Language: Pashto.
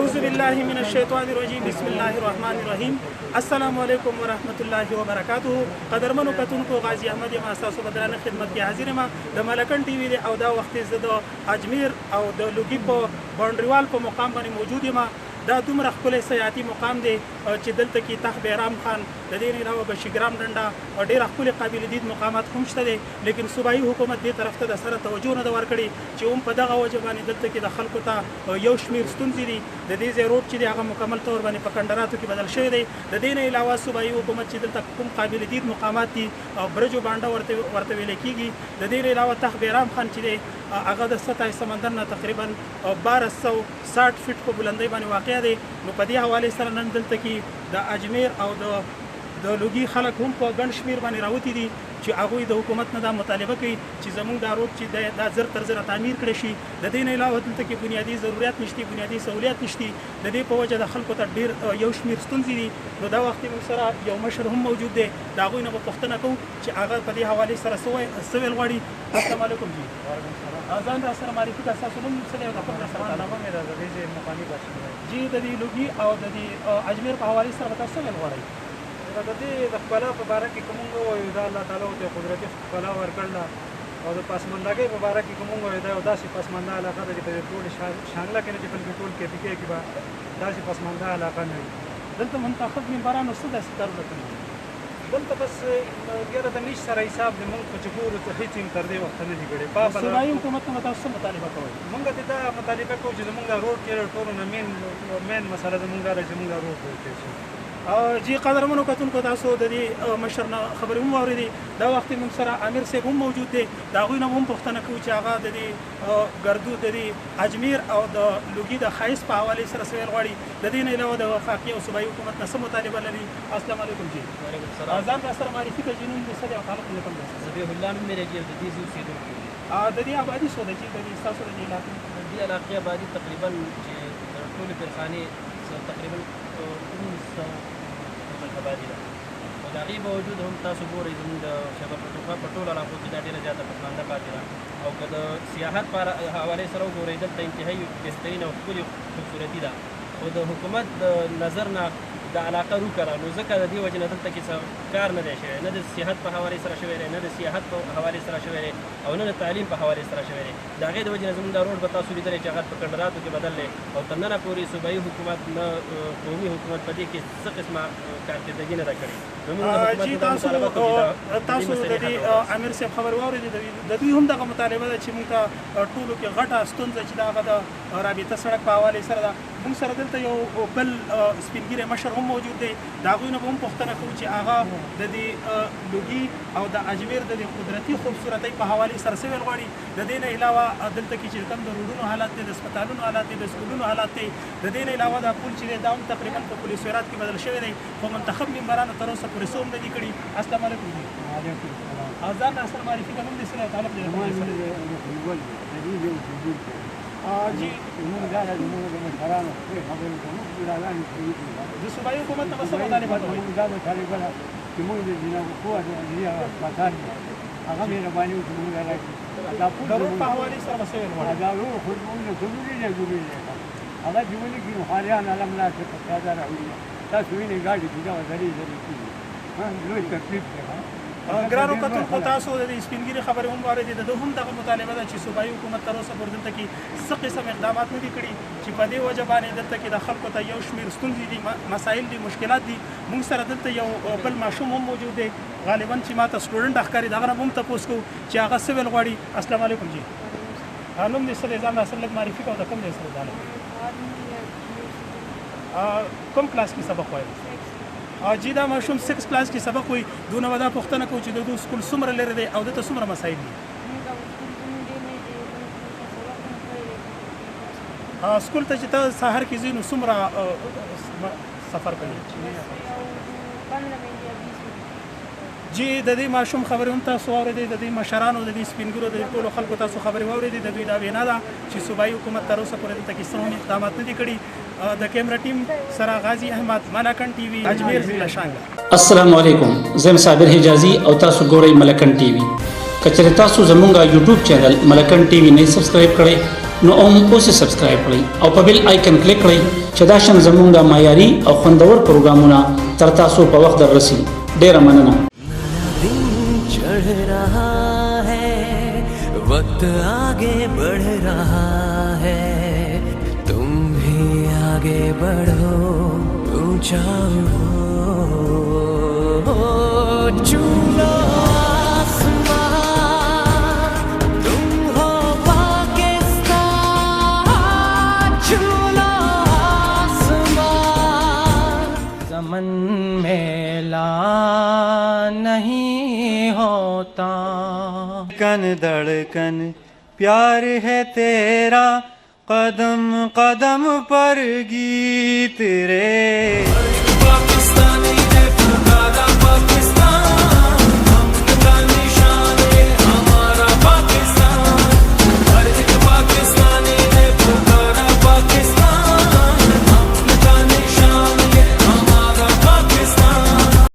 اعوذ بالله من الشیطان الرجیم، بسم الله الرحمن الرحیم۔ السلام علیکم ورحمت الله وبرکاته۔ قدرمنو کتونکو، غازی احمد یم، تاسو په درانه خدمت کې حاضر یم۔ د ملکن ټي وي دی او دا وخت زه د اجمیر او د لوګي په باونډریوال په مقام باندې موجود یم۔ دا دومره ښکلی سیاحتي مقام دی چې دلته کې تخت بیرام خان، د دې نه علاوه بشیګرام ډنډه او ډېره ښکلي قابل دید مقامات هم شته دی، لیکن صوبایي حکومت دې طرف ته د سره توجه نه ده ورکړې چې هم په دغه وجه باندې دلته کې د خلکو ته یو شمېر ستونزې دي۔ د دې ځای روډ چې دی، هغه مکمل طور باندې په کنډراتو کې بدل شوی دی۔ د دې نه علاوه صوبایي حکومت چې دلته کوم قابل دید مقامات دي او برجو بانډه ورته ویل کېږي، د دې نه علاوه تخت بیرام خان چې دی، هغه د سطح سمندر نه تقریبا 1260 فټ په بلندۍ باندې واقع دی۔ نو په دې حوالې سره نن دلته کې د اجمیر او د لوګي خلک هم په ګڼ شمیر باندې راوتي دي چې هغوی د حکومت نه دا مطالبه کوي چې زمونږ دا روډ چې دی، دا زر تر زره تعمیر کړی شي۔ د دې نه علاوه دلته کې بنیادي ضروریات نشته، بنیادي سهولیات نشته۔ د دې په وجه د خلکو ته ډېر یو شمیر ستونزې دي۔ نو دا وخت موږ سره یو مشر هم موجود دی، د هغوی نه به پوښتنه کوو چې هغه په دې حوالې سره څه ویل غواړي۔ السلام علیکم جی۔ ځان را سره معرفي کړه، ستاسو نوم څه دی او د کوم ځای سره تعلق؟ نامه مې ده، د دې ځای مقامي باشنده یم۔ جی، د دې لوګي او د دې اجمیر په حوالې سره به تاسو څه ویل غواړئ؟ د دې د ښکلا په باره کې که مونږ ووایو، دا الله تعالی ورته قدرتي ښکلا ورکړله او د پسماندګۍ په باره کې که مونږ ووایو، دا یو داسې پسمانده علاقه ده چې په دې ټول شانګله کې نه چې بلکې ټول کې پي کې کې به داسې پسمانده علاقه نه وي۔ دلته منتخب ممبرانو څه داسې کارونه کړي دي؟ دلته بس یاره د نش سره حساب دی، مونږ خو چې ګورو څه هېڅ هم تر دې وخته نه دي کړي۔ صوبایي حکومت نه تاسو څه مطالبه کوئ؟ مونږ ته دا مطالبه کوو چې زمونږ دا روډ کې ټولو نه مین مسله زمونږ دا ده چې زمونږ دا روډ جوړ کړی شي۔ جی قدرمنو کتونکو، تاسو د دې مشر نه خبرې هم واورېدې۔ دا وخت موږ سره امیر صاحب هم موجود دی، د هغوی نه هم پوښتنه کوو چې هغه د دې ګردو، د دې اجمیر او د لوګي د ښایست په حوالې سره څه ویل غواړي، د دې نه علاوه د وفاقي او صوبایي حکومت نه څه مطالبه لري۔ السلام علیکم جی۔ وعلیکم السلام۔ ځان را سره معرفي کړئ جی، نوم دې څه دی او تعلق دې کوم ځای سره؟ ذبیح الله نوم مې دی جی او د دې ځای اوسېدونکی یم۔ د دې آبادي څو ده چې د دې ستاسو د دې علاقې؟ د دې علاقې آبادي تقریباً چې د ټولې پیرخانې تقریباً 1900 آبادي ده، خو د هغې باوجود هم تاسو ګورئ زموږ د خیبر پښتونخوا په ټولو علاقو کې دا ډېره زیاته پسمانده پاتې ده او که د سیاحت په حوالې سره وګورئ، دلته انتهایي بهترین او ښکلې خوبصورتي ده، خو د حکومت د نظر نه د علاقه روکه ده، نو ځکه د دې وجې نه دلته کې څه کار نه دی شوی، نه د صحت په حوالې سره شوی دی، نه د سیاحت په حوالې سره شوی دی او نه د تعلیم په حوالې سره شوی دی۔ د هغې د وجې نه زموږ دا روډ به تاسو لیدلی چې هغه په کنډراتو کې بدل دی او تر ننه پورې صوبایي حکومت نه قومي حکومت په دې کې څه قسمه کارکردګي نه ده کړې۔ نو موږ د حکومت جی نه دا مطالبه کوو چې دا تاسو دې مسئلې د دې حل وکړي۔ امیر صاحب خبر واورېدې۔ د دوی هم دغه مطالبه ده چې موږ ته ټولو کې غټه ستونزه چې دا هغه د رابطه سړک په حوالې سره ده۔ موږ سره دلته یو بل سپین ږیری مشر هم موجود دی، د هغوی نه به هم پوښتنه کوو چې هغه د دې لوګي او د اجمیر د دې قدرتي خوبصورتۍ په حوالې سره څه ویل غواړي، د دې نه علاوه دلته کې چې کوم د روډونو حالت دی، د هسپتالونو حالت دی، د سکولونو حالت دی، د دې نه علاوه دا پول چې دی، دا هم تقریبا په پولیس ورات کې بدل شوی دی، خو منتخب ممبرانو تر اوسه پورې څه هم نه دي کړي۔ السلام علیکم جی۔ وعلیکم السلام۔ ځان را سره معرفي کړه، نوم دې څه دی او تعلق دې زما کوم ځای سره؟ نوم دی رحیم ګل دی، د دې ځای اوسېدونکی یم۔ جی۔ زموږ دا ده، زموږ د مشرانو خپلې خبرې ته موږ بوډاګانو شروع کړو۔ د صوبایي حکومت نه به څه مطالبه کوئ؟ موږ دا مطالبه ده چې موږ د جناب قوه د عدلي هغه هسپتال دی، هغه مهرباني وکړي موږ له راکړي۔ دا پول د روډ په زموږ حوالې سره به څه ویل غواړئ؟ دا روډ خو زموږ نه ضروري دی، ضروري دی۔ هغه چې ونیکي نو ښاریان علم لاس ته په پیاده راوړي۔ تاسو وینئ ګاډي چې دغه ذرې ذرې کېږي، لوی تکلیف دی۔ ګرانو کتونکو، تاسو د دې سپین ږیري خبرې هم واورېدې۔ د ده هم دغه مطالبه ده چې صوبایي حکومت تر اوسه پورې دلته کې څه قسم اقدامات نه دي کړي چې په دې وجه باندې دلته کې د خلکو ته یو شمېر ستونزې دي، مسایل دي، مشکلات دي۔ موږ سره دلته یو بل ماشوم هم موجود دی، غالباً چې ما ته سټوډنټ ښکاري، د هغه نه به هم تپوس کوو چې هغه څه ویل غواړي۔ السلام علیکم جی۔ نوم دې څه دی؟ ځان را سره لږ معرفي کړه او د کوم ځای سره تعلق؟ کوم کلاس کې سبق وایې؟ جی، دا ماشوم 6 کلاس کې سبق وایي۔ دونه به دا پوښتنه کوو چې د دوی سکول څومره لرې دی او دلته څومره مسایل دي؟ سکول ته چې ته سهار کې ځې نو څومره سفر کوي؟ جی، د دې ماشوم خبرې هم تاسو واورېدې، د دې مشرانو، د دې سپین ږیرو، د دې ټولو خلکو تاسو خبرې واورېدې۔ د دوی دا وینا ده چې صوبایي حکومت تر اوسه پورې دلته کې څه هم اقدامات نه دي کړي۔ د کیمرا ټیم سره غازی احمد، ملاکنډ ټي وي، اجمیر، ضلع شانګله۔ السلام علیکم، زه یم صابر حجازي او تاسو ګورئ ملکن ټي وي۔ که چېرې تاسو زمونږ یوټیوب چینل ملکن ټي وي نه سبسکرایب کړئ نو هم اوس یې سبسکرایب کړئ او په بیل آیکن کلیک کړئ چې دا شان زمونږ معیاري او خوندور پروګرامونه تر تاسو په وخت دررسي. ډیره مننه. दिन चढ़ रहा है، वक्त आगे बढ़ रहा है، तुम भी आगे बढ़ो، ऊंचा उड़ो، छू लो आसमां، तुम हो पाकिस्तान، छू लो आसमां. ज़मन मेला नहीं होता. धड़कन धड़कन प्यार है तेरा، कदम कदम पर गीत रे.